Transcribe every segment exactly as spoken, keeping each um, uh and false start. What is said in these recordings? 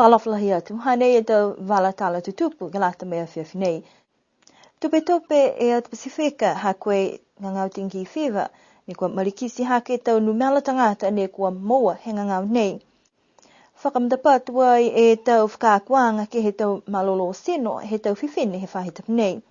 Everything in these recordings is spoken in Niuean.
Fakaalofa lahi atu, hanei e tau vala tala tutupu ke lata mo e afiafi nei. Tupetupe e atu Pasifika ha ko e gagao dengue fever, ne kua malikiti hake e tau numela tagata ne kua moua he gagao nei. Fakamatapatu ai e tau fakaakoaga ke he tau malolō tino he tau fifine he faahi tapu nei.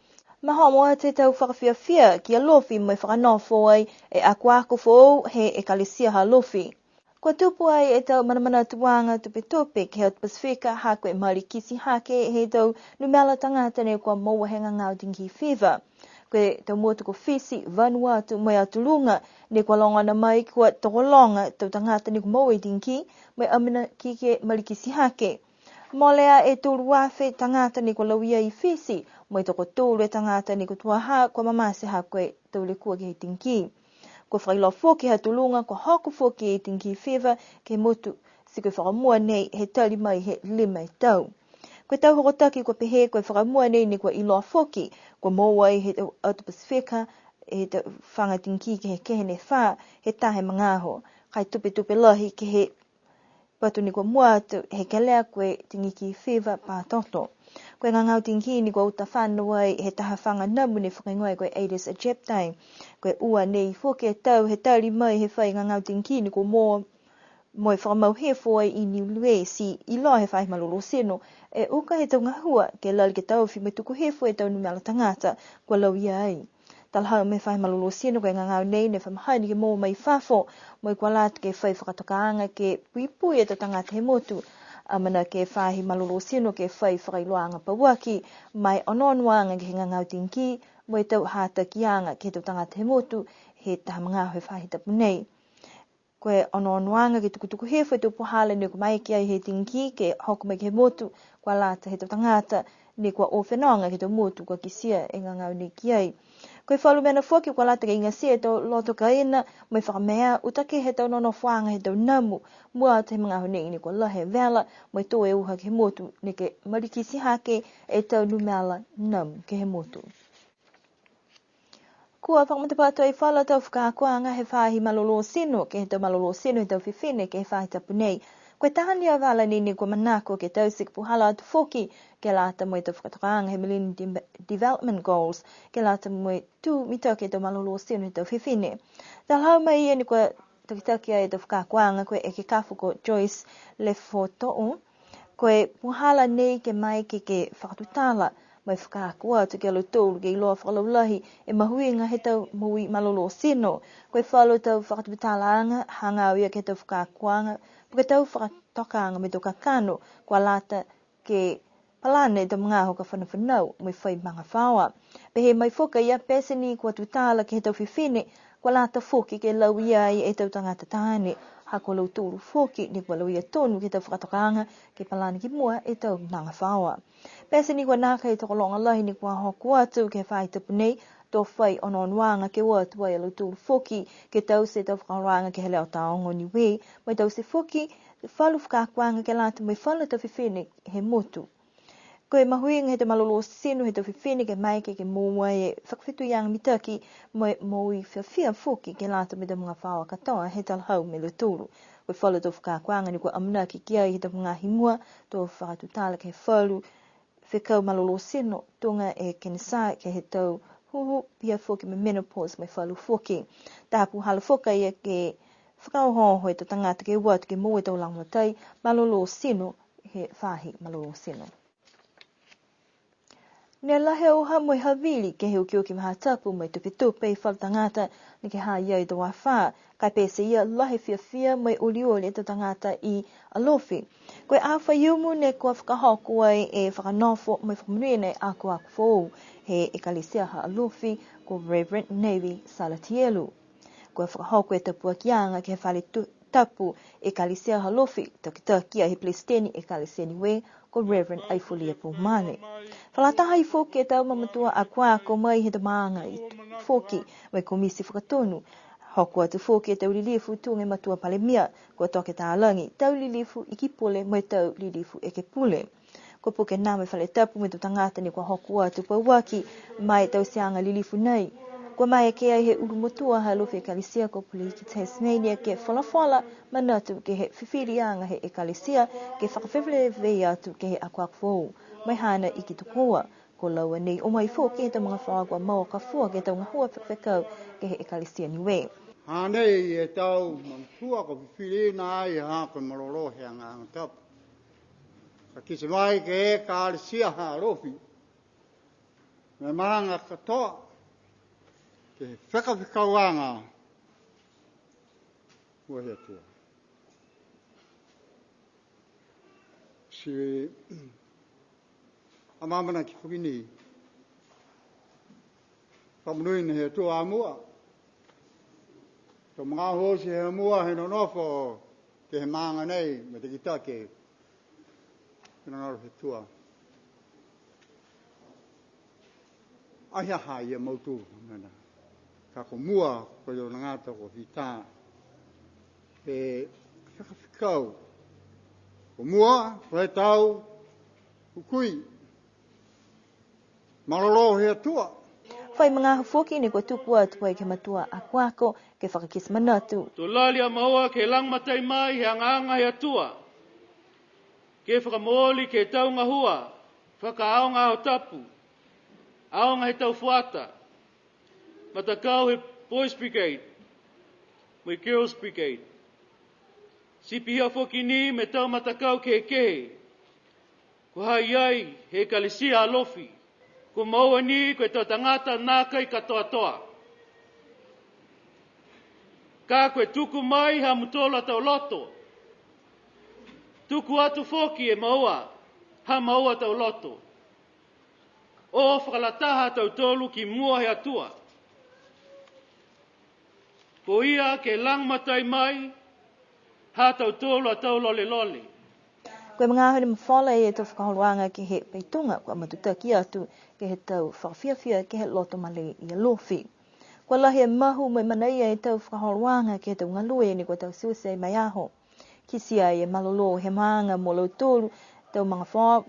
Mahomo atu e tau fakafiafia ki Alofi mo e fakanofo ai e akoako foou he Ekalesia ha Alofi. Kua tupu ai e tau manamanatuaga tupetupe ke he atu Pasifika ha ko e malikiti hake he tau numela tagata ne kua moua he gagao dengue fever. Ko e tau motu ko Fisi, Vanuatu mo e Atu Luga ne kua logona mai kua tokologa tau tagata ne kua moua e dengue mo e amanaki ke malikiti hake. Molea e tolu afe tagata ne kua lauia i Fisi, mo e tokotolu e tagata ne kua tuaha kua mamate ha ko e tau lekua ke he dengue. Kua fakailoa foki he Atu Luga kua hoko foki e dengue fever ke he motu, ti ko e fakamua nei he tali mai he lima e tau. Ko e tau hokotaki kua pehē ko e fakamua nei ne kua iloa foki kua moua ai he tau atu Pasifika e tau faga dengue kehekehe ne fā he taha e magaaho. Ka e tupetupe lahi ke he patu ne kua mua atu he kelea ko e dengue fever pā toto. Ko e gagao dengue ne kua uta fano ai he taha faga namu ne fakahigoa ko e Aedes aegypti. Ko e ua nei foki e tau he tali mai he fai gagao dengue ne kua moua mo e fakamau hifo ai i Niue, ti iloa he faahi malolō tino e uka he tau gahua ke lali ke taofi mo e tuku hifo e tau numela tagata kua lauia ai. Talahau mo e faahi malolō tino ko e gagao nei ne fa mahani ke moua mai fafo, mo e kua lata ke fai fakatokaaga ke puipui e tau tagata he motu. Amanaki e faahi malolō tino ke fai fakailoaaga pauaki ma e onoonoaga ke he gagao dengue, mo e tau hatakiaga ke he tau tagata he motu he taha magaaho he faahi tapu nei. Ko e onoonoaga ke tukutuku hifo e tau puhala ne kua maeke ai he dengue ke hoko mai ke he motu, kua lata he tau tagata ne kua o fenoga ke he tau motu kua kitia e gagao nei ki ai. Ko e falu mena foki kua lata ke igatia e tau loto kaina, mo e fakamea uta kehe e tau nonofoaga he tau namu, mua atu he magaaho nei ne kua lahi e vela, mo e tō e uha ke he motu, neke malikiti hake e tau numela namu ke he motu. Kua fakamatapatu ai falu a tau fakaakoaga he faahi malolō tino, ke he tau malolō tino he tau fifine, ke he faahi tapu nei. Ko e taha ni a vala nei ne kua manako ke taute ke puhala atu foki, ke lata mo e tau fakatokaaga he Millennium Dem-, Development Goals, ke lata mo e tū mitaki e tau malolō tino he tau fifine. Talahau mai e ia ne kua takitaki ai e tau fakaakoaga ko e ekekafo ko Joyce Lefotoʻo. Ko e puhala nei ke maeke ke fakatutala mo e fakaako atu ki a lautolu ke iloa fakalaulahi e mahuiga he tau moui malolō tino. Ko e falu tau fakatutalaaga hagaao ia ke he tau fakaakoaga, po ke tau fakatokaaga mo e tau kakano kua lata ke palana e tau magaaho ka fanafanau mo e fai magafaoa. Pehē mai foki a ia, pete ni kua tutala ke he tau fifine, kua lata foki ke lauia ai e tau tagata taane, ha ko lautolu foki ne kua lauia tonu ke he tau fakatokaaga ke palana ki mua e tau magafaoa. Pete ni kua nākai tokologa lahi ne kua hoko atu ke he faahi tapu nei, to fai onoonoaga ke o atu ai a lautolu foki ke taute e tau fakaholoaga ke he leo taogo Niue, mo e taute foki falu fakaakoaga ke lata mo e falu tau fifine he motu. Ko e mahuiga he tau malolō tino he tau fifine ke maeke ke moua e fakafetuiaga mitaki mo e moui fiafia foki ke lata mo e tau magafaoa katoa he talahau mai e lautolu. Ko e falu tau fakaakoaga ne kua amanaki ki ai he tau magaaho i mua, to fakatutala ke he falu fekau malolō tino, tuga e kenesā ke he tau huhu, pihia foki mo e menopause mo e falu foki. Taha puhala foki a ia ke fakaohooho e tau tagata ke o atu ke moua e tau lagomatai malolō tino he faahi malolō tino. Ne lahi e uha mo e havili ke he okioki faahi tapu mo e tupetupe e falu tagata neke ha ha i ai e tau afā, ka e pete ia lahi e fiafia mo e olioli e tau tagata i Alofi. Ko e aho Faiumu ne kua fakahoko ai e fakanofo mo e fakamonuina e akoako foou he Ekalesia ha Alofi ko Reverend Navy Salatielu. Kua fakahoko e tapuakiaga ke he fale tu-, tapu Ekalesia ha Alofi, takitaki ai he Pelesiteni Ekalesia Niue, ko Reverend Aifolia Pumale. Fakalataha ai foki e tau mamatua akoako mai he tau maaga i foki, mo e komiti fakatonu. Hoko atu foki e tau lilifu tuga e Matua Palemia, ko Toke Talagi, tau lilifu Ikipule, mo e tau lilifu Ekepule. Kua puke nā mo e fale tapu mo e tau tagata ne kua hoko atu pauaki, ma e tauteaga lilifu nei. Kua maeke ai he ulumotua ha Alofi Ekalesia ko Puliki Tasmania ke folafola manatu ke he fifiliaga he Ekalesia ke fakafeleveia atu ke he akoako foou, mo e haana iki tokua. Ko laua nei o mai foki he tau magafaoa kua mau ka fua ke he tau gahua fekafekau ke he Ekalesia Niue. Hanei e tau mamatua kua fifiliina ai ha ko e malolō he Agaga Tapu. Ka kitia mai ke he Ekalesia ha Alofi mo e maaga katoa ke he fekafekauaga ua he Atua. Ti amaamanaki foki ni, fakamonuina he Atua a mua. Tau magaaho oti he mua he nonofo ke he maaga nei, mo e takitaki e finagalo he Atua. Ai ha ha ia mautolu nana. Ka ko mua, ko e tau tagata kua fita he fekafekau. Ko mua, ko e tau hukui. Malolō he Atua. Fai magaaho foki ne kua tuku atu ai ke he matua akoako ke fakakite manatu. To lali a maua ke lagomatai mai he agaaga he Atua. Ke fakamooli ke he tau gahua fakaaoga Aho Tapu, aoga he tau fuata, matakau he Boys Brigade mo e Girls Brigade. Ti pihia foki ni mo e tau matakau kehekehe kua ha i ai he Ekalesia Alofi. Ko maua ni ko e tau tagata nākai katoatoa. Ka ko e tuku mai ha mutolu a tau loto. Tuku atu foki e maua ha maua a tau loto. O fakalataha a tautolu ki mua he Atua. Ko ia ke lagomatai mai ha tautolu a tau lolelole. Ko e magaaho ne mafola e tau fakaholoaga ke he peituga, kua matutaki atu ke he tau fakafiafia ke he loto malē i Alofi. Kua lahi e mahu mo e manaia e tau fakaholoaga ke he tau galue ne kua tau tiute mai aho. Kitia e malolō he maaga mo lautolu tau magafaoa,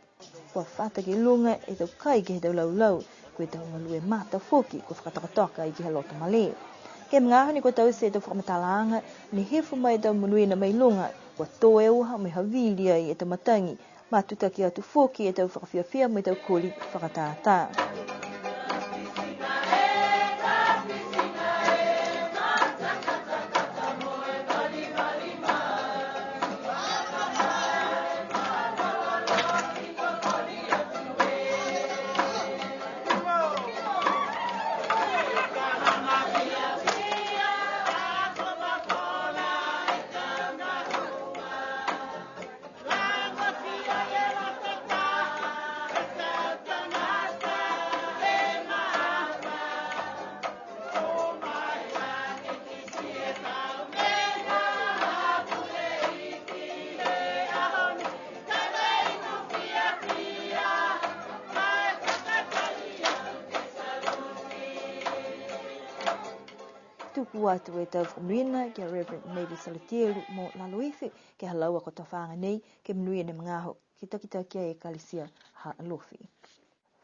kua fata ki luga e tau kai ke he tau laulau, ko e tau galue mata foki kua fakatokatoka ai ke he loto malē. Ke he magaaho ne kua taute e tau fakamatalaaga, ne hifo mai e tau monuina mai luga, kua tō e uha mo e havili ai e tau matagi, matutaki atu foki e tau fakafiafia mo e tau koli fakatātā. Tuku atu e tau fakamonuina ki a Reverend Mavis Salatielu mo Laloifi, ke he ha laua kotofaaga nei, ke monuina e magaaho ke takitaki ai e Ekalesia ha Alofi.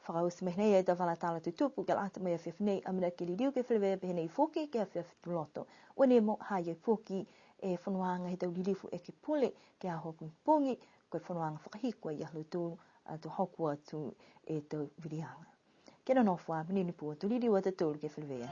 Fakaoti mai nei e tau vala tala tutupu ke lata mo e afiafi nei, amanaki ke liliu ke feleveia pehē nei foki ke he afiafi Tuloto. Ua nimo ha ha i ai foki e fonoaga he tau lilifu ekepule ke he aho pogipogi, ko e fonoaga fakahiku ai a lautolu ato hoko atu e tau viliaga. Kia nonofo ā, monuina e pō, to liliu a tautolu ke feleveia.